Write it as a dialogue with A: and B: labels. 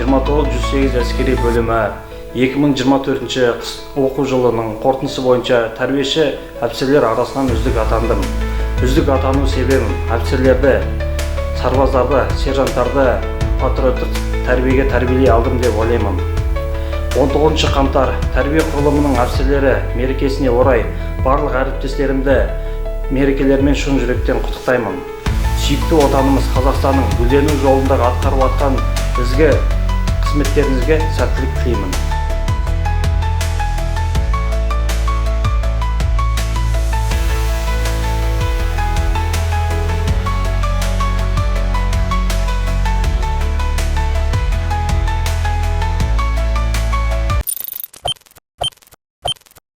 A: 2908 әскери бөлімі 2024 оқу жылының қорытындысы бойынша тәрбиеші офицерлер арасынан үздік атандым. Үздік атану себебім офицерлерді, сарбаздарды, сержанттарды патриоттық тәрбиеге тәрбиелей алдым деп ойлаймын. 19 қаңтар тәрбие құрылымының офицерлері мерекесіне орай барлық әріптестерімді мерекелерімен шын жүректен құттықтаймын. Сүйікті отанымыз Қазақстанның гүлдену жолындағы атқарып жатқан ізгі қызметтеріңізге сәттілік тілеймін.